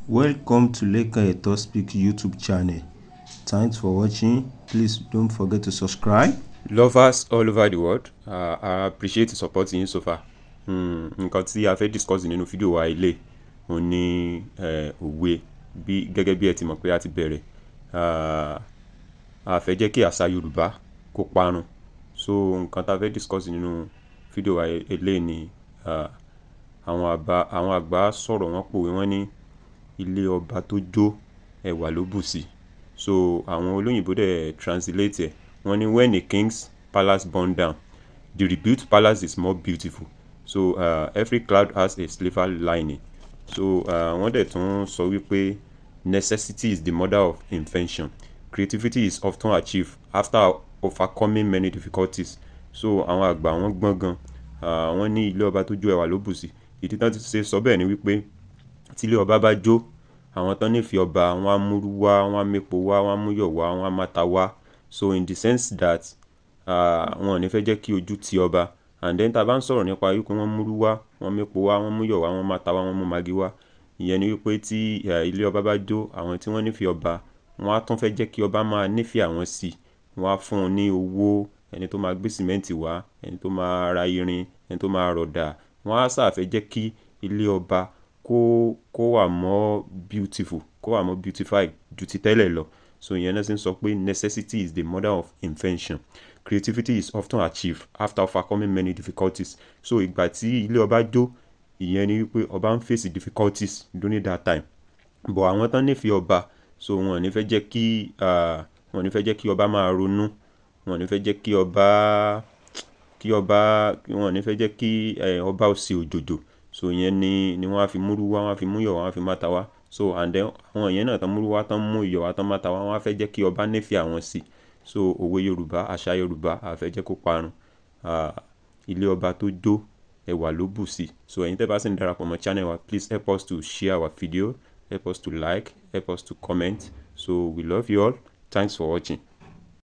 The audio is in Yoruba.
Welcome to Lekan Eto Speak YouTube channel. Thanks for watching. Please don't forget to subscribe. Lovers all over the world, I appreciate the support yín so far. Nǹkan tí a fẹ́ discuss nínú fídíò wa ilé òun ní òwe. Bí gẹ́gẹ́ bí ẹ ti mọ̀ pé a ti bẹ̀rẹ̀, a fẹ́ jẹ́ kí àṣà Yorùbá kó parun. So nǹkan tá a fẹ́ discuss nínú fídíò wa eléyìí ni àwọn àgbà sọ̀rọ̀, wọ́n pòwe, wọ́n ní ilé ọba tó jó, ẹwà ló bù sí. So àwọn olóyìnbó dẹ̀ translate ẹ̀, wọ́n ní, "When a king's palace burn down, the rebuilt palace is more beautiful." So every cloud has a silver lining. So wọ́n dẹ̀ tún sọ wípé, "Necessity is the mother of invention. Creativity is often achieved after overcoming many difficulties." So àwọn àgbà, wọ́n gbọ́n gan. Wọ́n ní ilé ọba tó jó, ẹwà ló bù sí. Ìdí tán ti ṣe sọ bẹ́ẹ̀ ni wípé tí ilé ọba bá jó, àwọn tán nífẹ̀ẹ́ ọba, wọ́n á múrú wá, wọ́n á mépo wá, wọ́n á múyọ̀ wá, wọ́n á máta wá. So in the sense that wọn ò ní fẹ́ jẹ́ kí ojú ti ọba. And then tá a bá ń sọ̀rọ̀ nípa wípé wọ́n múrú wá, wọ́n mépo wá, wọ́n múyọ̀ wá, wọ́n máta wá, wọ́n mú magí wá, ìyẹn ni wípé tí ilé ọba bá jó, àwọn tí wọ́n nífẹ̀ẹ́ ọba, wọ́n á tún fẹ́ jẹ́ kí ọba máa nífẹ̀ẹ́ àwọn sí i. Wọ́n á fún un ní owó, ẹni tó máa gbé sìmẹ́ǹtì wá, ẹni tó máa ra irin, ẹni tó máa rọ̀dà. Wọ́n á sáà fẹ́ jẹ́ kí ilé ọba kó wà more beautiful, kó wà more beautified ju ti tẹ́lẹ̀ lọ. So ìyẹn náà sì ń sọ pé, "Necessity is the mother of invention. Creativity is often achieved after overcoming many difficulties." So ìgbà tí ilé ọba jó, ìyẹn ni wípé ọba ń face difficulties during that time, but àwọn tán nífẹ̀ẹ́ ọba, so wọn ò ní fẹ́ jẹ́ kí ọba máa ronú, wọn ò ní fẹ́ jẹ́ kí ọba, wọn ò ní fẹ́ jẹ́ kí ọba ó ṣe òjòjò. So ìyẹn ni wọ́n á fi múrú wá, wọ́n á fi múyọ̀ wá, wọ́n á fi máta wá. So and then àwọn ìyẹn náà tán múrú wá, tán mú iyọ̀ wá, tán máta wá, wọ́n á fẹ́ jẹ́ kí ọba nífẹ̀ẹ́ àwọn sí. So òwe Yorùbá, àṣà Yorùbá, a fẹ́ jẹ́ kó parun. Ilé ọba tó jó, ẹwà ló bù sí. So ẹ̀yin tẹ́ bá sì ń darapọ̀ mọ́ channel wa, please help us to share our video, help us to like, help us to comment. So we love you all. Thanks for watching.